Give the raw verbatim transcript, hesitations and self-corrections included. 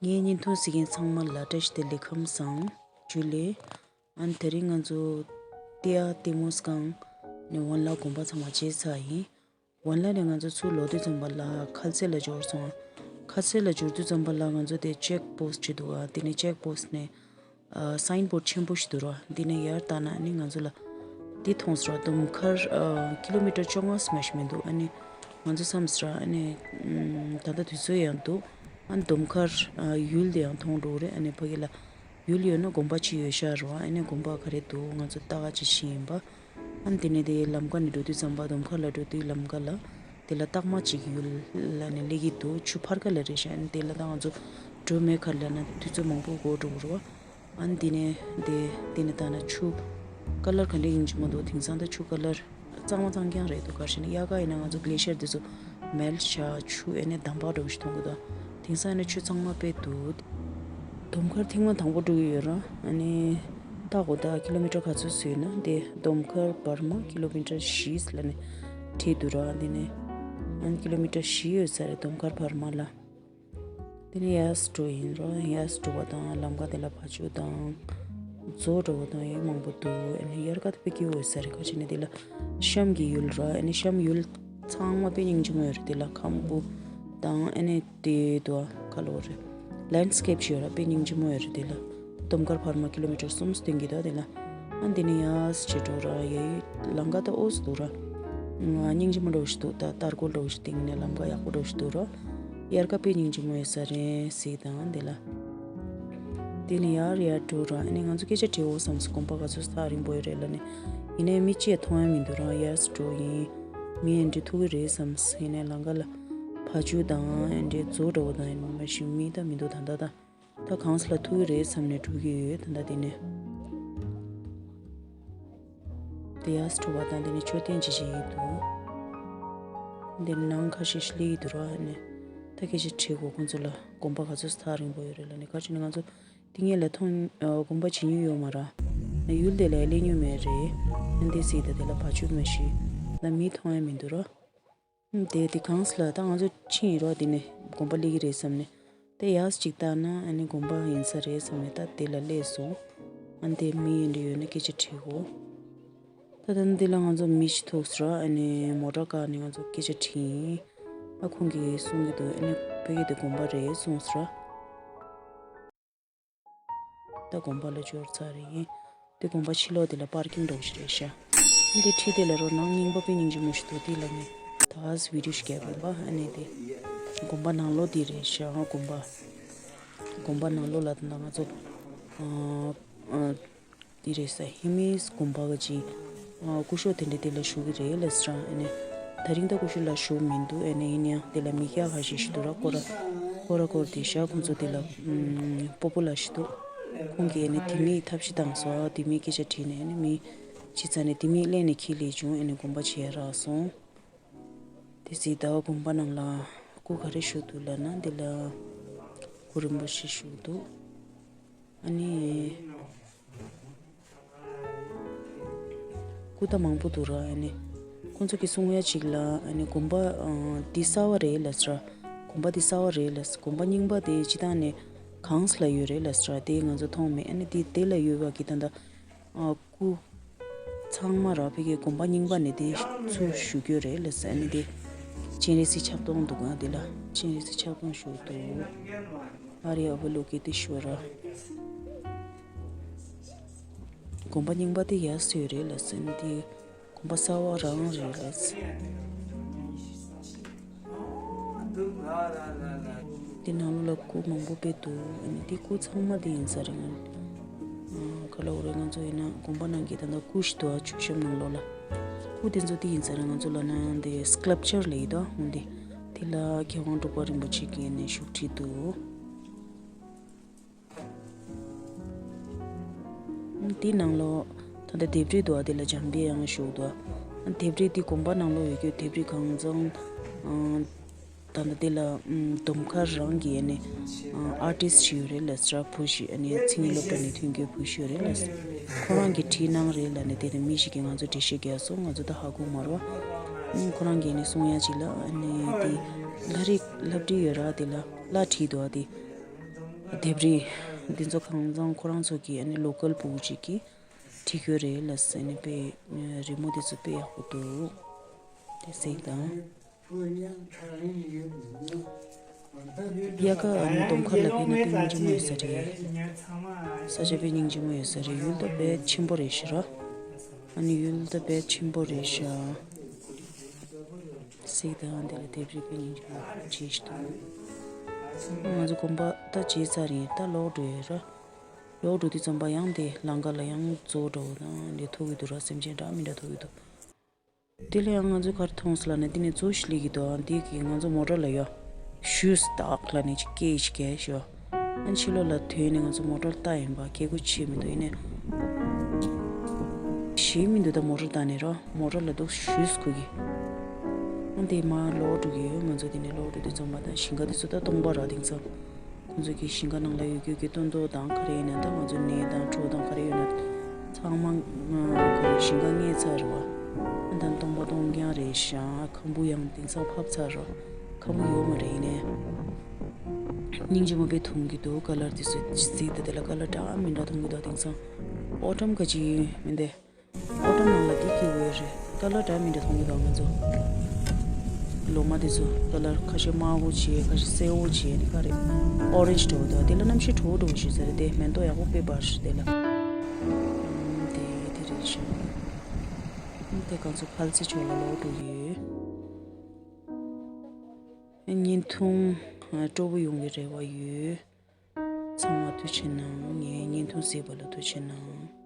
ངའི་བརྙན་ཐུང་གཟིགས་མཁན་ཚང་མ་ལ་བཀྲ་ཤིས་བདེ་ལེགས། ཁམས་བཟང་། ཇུ་ལེ། ཨ་ནི་དེ་རིང་ང་ཚོ་ཏི་ཡ་ཏི་མོ་སྒང་ནས་ཝན་ལ་དགོན་པ་ཚང་མ་མཇལ་ཚར་ཡིན། ཝན་ལ་ནས་ང་ཚོ་ཚུར་ལོག་དུས་ཙམ་པ་ལ་ཁ་སེ་ལ་འབྱོར་སོང་། ཁ་སེ་ལ་འབྱོར་དུས་ཙམ་པ་ལ་ང་ཚོ་དེ་ཅེག་པོ་སི་ཊི་ཅིག་འདུག་ཨ། དེ་ནས་ཅེག་པོ་སི་ཊི་ནས་ཨ་སའིན་བོར་ཌི་ཆེན་པོ་ཞིག་འདུག་ར། འདི་ནས་ཡར་ལྟ་ན་ཨ་ནི་ང་ཚོ་ལ་འདི་མཐོང་སོང་ར། དོམ་མཁར་ཨ་ཀི་ལོ་མི་ཊར་བཅོ་ལྔ་ཙམ་ཞིག་མི་འདུག་ཨ་ནི་ང་ཚོ་བསམ་སོང་ར། ཨ་ནི་ཨམ་ད་ལྟ་དུས་ཚོད་ཡང་འདུག་ཨ་ནི་དོམ་མཁར་ཨ་ཡུལ་དེ་ཡང་མཐོང་འགྲོ་གི་རེད། ཨ་ནི་ཕ་གི་ལ་ཡུལ་ཡོད་ན་དགོན་པ་ཅིག་ཡོད་ཤག་ར། ཨ་ནི་དགོན་པ་ག་རེ་འདུག་ང་ཚོ་ལྟ་ག་ཅིག་ཕྱིན་ཡིན་པ། ཨ་ནི་དེ་ནས་དེ་ལམ་ཁ་ནས་འགྲོ་དུས་ཙམ་པ་དོམ་མཁར་ལ་འགྲོ་དུས་ལམ་ཁ་ལ་དེ་ལ་སྟག་མ་གཅིག་ཡུལ་ལ་ནས་སླེབས་ཀྱི་འདུག་ཆུ་ཕར་ཁ་ལ་རེད་ཤག་ཨ་ནི་དེ་ལ་ད་ང་ཚོ་འགྲོ་མེད་ཁར་ལ་ན་དུས་ཚོད་མང་པོ་འགོར་འགྲོ་གི་རེད་བ། ཨ་ནི་དེ་ནས་དེ་དེ་ནས་ད་ན་ཆུ་ཀ་ལར་ག་འདྲ་ཡིན་གཅིག་མ་གཏོགས་དེང་སང་ད་ཆུ་ཀ་ལར་གཙང་མ་གཙང་རྐྱང་རེད་འདུག་ག་རེ་ཟེར་ན་དབྱར་ཁ་ཡིན་ན་ང་ཚོ་གི་ལེ་ཤར་དེ་ཚོ་མེལ་ཊི་བྱས་ཆུ་ཨེ་ནས་འདམ་བག་འདྲ་བོ་ཞིག་མཐོང་གི་འདུག་དེང་སང་ཡིན་ན་ཆུ་གཙང་མ་དཔེ་འདུག་དོམ་མཁར་ཐེངས་མ་དང་པོ་འགྲོ་གི་ཡོད་ར། ཨ་ནི་ལྟ་དགོས། ད་ཀི་ལོ་མི་ཊར་ག་ཚོད་ཟེར་ན་དེ་དོམ་མཁར་བར་མ་ཀི་ལོ་མི་ཊར་བཞི་ལ་ནི་བྲིས་འདུག་ར། དེ་ནས་ཨ་ནི་ཀི་ལོ་མི་ཊར་བཞི་ཡོད་ས་རེད་དོམ་མཁར་བར་མ་ལ། དེ་ནས་ཡར་འགྲོ་ཡིན་ར། ཡར་འགྲོ་བ་དང་ལམ་ཁ་དེ་ལ་བ་ཕྱུགས་དང་མཛོ་འདྲ་བོ་དང་ཡང་མང་པོ་འདུག་ཨ་ནི་དབྱར་ཁ་དེ་དཔེ་སྐྱིད་པོ་ཡོད་ས་རེད། ག་ཅི་ནས་དེ་ལ་གཤམ་གྱི་ཡུལ་ར། ཨ་ནི་གཤམ་ཡུལ་ཚང་མ་དཔེ་སྙིང་རྗེ་མོ་ཡོད་རེད། དེ་ལ་ཁམ་བུ་དང་ཨ་ནི་དེ་དུ་ཁ་ལོ་རེད། ལེན་སི་ཀེབ་ཅིག་ཡོད་ར། དཔེ་སྙིང་རྗེ་མོ་ཡོད་རེད། དེ་ལ་དོམ་མཁར་བར་མ་ཀི་ལོ་མི་ཊར་གསུམ་སྟོན་གྱི་འདུག་དེ་ལ་ཨ་འདི་ནས་ཡར་ཅིག་འགྲོ་ར། ཡའི་ལམ་ཁ་ད་ཨོ་སི་འདུག་ར། སྙིང་རྗེ་མོ་འདྲ་བོ་ཞིག་འདུག་ད་རྟ་མགོ་འདྲ་བོ་ཞིག་སྟེང་ནས་ལམ་ཁ་ཡག་པོ་འདྲ་བོ་ཞིག་འདུག་ར། དབྱར་ཁ་དཔེ་སྙིང་རྗེ་མོ་ཡོད་ས་རེད་ཟེར་དང་དེ་ལ། དེ་ནས་ཡར་ཡར་འགྲོ་ར། ཨ་ནི་ང་ཚོ་སྐད་ཆ་དྲིས་འོ་བསམ་སོང་། དགོན་པ་ག་ཚོད་ཐག་རིང་པོ་ཡོད་རེད་ལབ་ནས། ཡིན་ནའི་མི་གཅིག་མཐོང་ཡ་མི་འདུག་ར། ཡར་འགྲོ་ཡིན། མི་ཨེ་འདྲ་ཐུག་གི་རེད་བསམ་སོང་། ཡིན་ནའི་ལམ་ཁ་ལ་བ་ཕྱུགས་དང་ཨེ་འདྲའི་མཛོ་འདྲ་བོ་དང་ཡིན་མ་གཞི་མི་ད་མི་འདུག་ད་ད་ད་ད་གང་ས་ལ་ཐུག་གི་རེད་བསམ་ནས་འགྲོ་གི་ཡོད། ད་ད་དེ་ནས་དེ་ཡར་འགྲོ་བ་དང་དེ་ནས་མཆོད་རྟེན་ཅིག་ཅིག་ཡིན་འདུག་དེ་ནས་ནང་ཁ་ཤས་ཤིག་སླེབས་ཀྱི་འདུག་ར། ཨ་ནི་ད་སྐད་ཆ་དྲིས་གོ་ཁོང་ཚོ་ལ་དགོན་པ་ག་ཚོད་ཐག་རིང་པོ་ཡོད་རེད་ལབ་ནས། ག་ཅི་ནས་ང་ཚོ་དེ་སྔོན་ལ་མཐོང་ཨ་དགོན་པ་བྱེད་མྱོང་ཡོད་མ་ར། ཨ་ནི་ཡུལ་དེ་ལ་ཡ་སླེབས་མྱོང་མེད་རེད། ཨ་ནི་དེ་སྲིད་ད་དེ་ལ་བ་ཕྱུགས་མ་གཞི་ད་མི་མཐོང་ཡ་མི་འདུག་ར། ཨ་ནི་དེ་དེ་གང་ས་ལ་ད་ང་ཚོ་ཕྱིན་ཡིན་ར། དེ་ནས་དགོན་པ་སླེབས་ཀྱི་རེད་བསམ་ནས། དེ་ཡར་ཅིག་ལྟ་ན་ཨ་ནི་དགོན་པ་ཡིན་ས་རེད་བསམ་ནས་ད་དེ་ལ་སླེབས་སོང་། ཨ་ནི་དེ་མི་ཡིན་འདྲ་ཡོད་ན་སྐད་ཆ་དྲིས་གོ་ད་ད་འདི་ལ་ང་ཚོ་མི་ཞིག་ཐུག་སོང་ར། ཨ་ནི་མོ་ཊ་བཀག་ནས་ང་ཚོ་སྐད་ཆ་དྲིས་ཡིན། ཨ་ཁོང་གིས་གསུང་གི་འདུག་ཨ་ནི་ཕ་གི་དེ་དགོན་པ་རེད་གསུངས་སོང་ར། ད་དགོན་པ་ལ་འབྱོར་ཚར་རེད་ཡིན། དེ་དགོན་པ་ཕྱི་ལོགས་དེ་ལ་པར་ཀིང་འདྲ་བོ་ཞིག་རེད་ཤག་འདི་ཁྲིད་དེ་ལ་རོ་ནང་རྙིང་པ་དཔེ་སྙིང་རྗེ་མོ་ཞིག་འདུག་དེ་ལ་ནི་ད་བི་ཌིའོ་ཞིག་རྒྱབ་ཡིན་པ། ཨ་ནི་དེ་དགོན་པ་ནང་ལོགས་དེ་རེད་ཤག་དགོན་པ་དགོན་པ་ནང་ལོགས་ལ་ད་ང་ཚོ་ཨ་ཨ། འདི་རེད་ས། ཧེ་མིས་དགོན་པ་ག་ཅི། ཨ་སྐུ་ཞབས་དེ་འདྲ་དེ་ལ་བཞུགས་ཀྱི་རེད་ལབ་ཟེར། ཨ་ནི་ད་རིང་ད་སྐུ་ཞབས་ལ་བཞུགས་མི་འདུག་ཨ་ནི་ཡིན་ཡང་དེ་ལ་མི་སྐྱ་ཁ་ཤས་ཤིག་འདུག་ར། སྐོར་ར་སྐོར་ར་སྐོར་དེ་ཤག་ཁོང་ཚོ་དེ་ལ་ཨམ་སྤོ་བོ་ལགས་ཤིག་འདུག་ཁོང་གིས་ཨ་ནི་དེ་མིའི་ཐབས་ཤེས་བཏང་སོང་། དེ་མིའི་སྐད་ཆ་དྲིས་ནས། ཨ་ནི་མི་ཅི་ཙ་ནས་དེ་མིའི་ཀླད་ནས་ཁྱི་ལས་བྱུང་། ཨ་ནི་དགོན་པ་བྱས་རག་སོང་། དེ་སྲིད་ཟླ་བ་དགོན་པ་ནང་ལ་སྐུ་ག་རེ་བཞུགས་འདུག་ལབ་ན། འདི་ལ་སྐུ་རིན་པོ་ཆེ་བཞུགས་འདུག་ཨ་ནི་སྐུ་ད་མང་པོ་འདུག་ར། ཨ་ནི་ཁོང་ཚོ་གི་གསུང་ཡ་གཅིག་ལ་ཨ་ནི་དགོན་པ་ཨ་འདི་གསར་བ་རེད་ལབ་ཟེར། དགོན་པ་འདི་གསར་བ་རེད་ལབ་ཟེར། དགོན་པ་རྙིང་པ་དེ་སྤྱིར་བཏང་ནས་གང་ས་ལ་ཡོད་རེད་ལབ་ཟེར། དེ་ང་ཚོ་མཐོང་མེད། ཨ་ནི་དེ་དེ་ལ་ཡོད་པ་གི་ད་ལྟ་ཨ་སྐུ་ཚང་མ་ར་ཕ་གི་དགོན་པ་རྙིང་པ་ནས་དེ་ཚུར་བཞུགས་ཡོད་རེད་ལབ་ཟེར། ཨ་ནི་དེ་སྤྱན་རས་གཟིགས་ཆབ་སྟོང་འདུག་ག་དེ་ལ་སྤྱན་རས་གཟིགས་ཆབ་སྟོང་བཞུགས་འདུག་ཨཱརྱ་ཨ་བ་ལོ་ཀི་ཏི་ཤྭ་ར། དགོན་པ་རྙིང་པ་དེ་ཡར་སོས་རེད་ལབ་ཟེར། ཨ་ནི་དེ་དགོན་པ་གསར་བ་རང་རེད་ལབ་ཟེར། འདི་ནང་ལོགས་ལ་སྐུ་མང་པོ་དཔེ་འདུག་ཨ་ནི་འདི་སྐུ་ཚང་མ་འདི་ཡིན་ས་རེད། ང་ཨ་ག་ལབ་དགོས་རེད། ང་ཚོ་ཡིན་ན་དགོན་པ་ནང་གི་ད་ལྟ་སྐུ་ཞིག་འདུག་ཨ་མཆོད་བཤམས་ནང་ལོགས་ལ། སྐུ་དེ་ཚོ་འདི་ཡིན་ས་རེད། ང་ཚོ་ལབ་ན་འདི་སི་ཀལབ་ཅར་ལབ་ཡི་འདུག་འོ་འདི། དེ་ལ་མཁས་དབང་འབྲུག་པ་རིན་པོ་ཆེ་གིས་ནི་བཞུགས་ཁྲིད་འདུག་འདི་ནང་ལོགས་ད་ལྟ་ལྡེབས་རིས་འདུག་ཨ། དེ་ལ་འཇམ་པའི་དབྱངས་བཞུགས་འདུག་ཨ། ལྡེབས་རིས་འདི་དགོན་པ་ནང་ལོགས་ཡོད་རྒྱུ་ལྡེབས་རིས་གང་བྱུང་། ཨ་ད་ལྟ་དེ་ལ་ཨམ་དོམ་མཁར་རང་གི་ཨ་ནི་ཨ་ཨར་ཊིསི་ཅིག་ཡོད་རེད་ལབ་ཟེར། བུ་ཞིག་ཨ་ནི་མཚན་ཉིད་སློབ་གྲྭ་ནས་ཐོན་རྒྱུའི་བུ་ཞིག་ཡོད་རེད་ལབ་ཟེར། ཁོ་རང་གིས་བྲིས་གནང་རེད་ལབ་ནས་དེ་ནས་མི་ཞིག་གིས་ང་ཚོ་འགྲེལ་བཤད་རྒྱག་སོང་། ང་ཚོ་ད་ཧ་གོ་མ་རེད་བ། ཨ་ནི་ཁོ་རང་གིས་ཨ་ནི་གསུང་ཡ་ཅིག་ལ་ཨ་ནི་དེ་ལྷ་རིས་ལྷ་བྲིས་ཡོད་ར། དེ་ལ་ལྷ་བྲིས་འདུག་ཨ། དེ་ ལྡེབས་རིས་འདི་ཚོ་གང་ཚང་ཁོ་རང་ཚོ་གི་ཨ་ནི་ལོ་ཀལ་བུ་ཅིག་གི་བྲིས་ཡོད་རེད་ལ་ཟེར་ནས་དཔེ་རི་མོ་འདི་ཚོ་དཔེ་ཡག་པོ་འདུག་དེ་གཟིགས་དང་། དབྱར་ཁ་ཨ་ནི་དོམ་མཁར་ལ་ཕེབས་ན་དཔེ་སྙིང་རྗེ་མོ་ཡོད་ས་རེད། ས་ཆ་དཔེ་སྙིང་རྗེ་མོ་ཡོད་ས་རེད། ཡུལ་ད་དཔེ་ཆེན་པོ་རེད་ཤག་ཨ་ནི་ཡུལ་ད་དཔེ་ཆེན་པོ་རེད་ཤག་གཟིགས་དང་། དེ་ལ་ལྡེབས་རིས་དཔེ་སྙིང་རྗེ་མོ་བྲིས་ཤག་ང་ཚོ་དགོན་པ་ད་བརྗེད་ཚར་རེད། ད་ལོག་འགྲོ་ཡོད་ར། ལོག་འགྲོ་དུས་ཙམ་པ་ཡང་དེ་ལམ་ཁ་ལ་ཡང་མཛོ་འདྲ་བོ་དང་འདྲ་ཐུག་གི་འདུག་ར། སེམས་ཅན་འདྲ་མི་འདྲ་ཐུག་གི་འདུག་དེ་ལ་ཡང་ང་ཚོས་ག་རེ་མཐོང་སོང་ལབ་ན། དེ་ནས་མཛོ་ཞིག་སླེབས་ཀྱི་འདུག་ཨ་འདི་གིས་ང་ཚོ་མོ་ཊ་ལ་ཡ་ཞུས་སྟག་ལབ་ནས་ཅིག་སྐད་ཅིག་གས་ཤོག་ཨ་ཕྱི་ལོགས་ལ་ཐོན་ནས་ང་ཚོ་མོ་ཊ་ལྟ་ཡིན་པ། སྐད་ཁུ་ཆེ་མི་འདུག་ཡིན་ནའི་ཞེད་མི་འདུག་ད་མོ་ཊ་ལྟ་ནས་ར། མོ་ཊ་ལ་འདུག་ཞུས་ཁུ་གི་ཨ་འདི་མར་ལོག་འགྲོ་གི་ཡོད། ང་ཚོ་དེ་ནས་ལོག་འགྲོ་དུས་ཙམ་པ་ད་ཞིང་ཁ་དེ་ཚོ་ད་སྟོང་པ་ར། དེང་སང་ཁོང་ཚོ་གི་ཞིང་ཁ་ནང་ལ་ཡོད་རྒྱུ་གི་སྟོན་ཐོག་དང་ག་རེ་ཡིན་ན། ད་ང་ཚོ་ནས་དང་གྲོ་དང་ག་རེ་ཡོད་ན་ཚང་མ་ག་རེ་ཞིང་ཁ་རྙེད་ཚར་རེད་བ། ཨ་ད་སྟོང་པ་སྟོང་རྐྱང་རེད་ཤག་ཁམ་བུ་ཡང་དེང་སང་ཕབ་ཚར་རེད། ཁམ་བུ་ཡོད་མ་རེད། ཡིན་ནའི་སྙིང་རྗེ་མོ་དཔེ་མཐོང་གི་འདུག་ཀ་ལར་དེ་ཚོ་གཟིགས་དང་། དེ་ལ་ཀ་ལར་འདྲ་མི་འདྲ་མཐོང་གི་འདུག་དེང་སང་ཨོ་ཊམ་ག་ཅིག་མིན་ཏེ། ཨོ་ཊམ་ནང་ལ་འདི་གི་འོད་རེད། ཀ་ལར་འདྲ་མི་འདྲ་མཐོང་གི་འདུག་ང་ཚོ། ལོ་མ་དེ་ཚོ་ཀ་ལར་ཁ་ཤས་དམར་པོ་བྱས། ཁ་ཤས་སེར་པོ་བྱས། དེ་ག་རེ་ཨོ་རེན་ཇི་འདྲ་བོ་འདུག་དེ་ལ་གནམ་གཤིས་དྲོ་པོ་འདྲ་བོ་ཞིག་ཟེར་རེད་དེ། མེ་ཏོག་ཡག་པོ་དཔེ་འབར་ཤག་དེ་ལ། ཨམ་དེ་དེ་རེད་ཤག་ཨམ་དེ་ང་ཚོ་ཕལ་ཆེར་ཕྱོགས་ལ་ལོག་འགྲོ་གི་ཡོད། བརྙན་ཐུང་སྤྲོ་པོ་ཡོང་གི་རེ་བ་ཡོད། ཚང་མ་ཐུགས་རྗེ་གནང་། ངའི་བརྙན་ཐུང་གཟིགས་པ་ལ་ཐུགས་རྗེ་གནང་།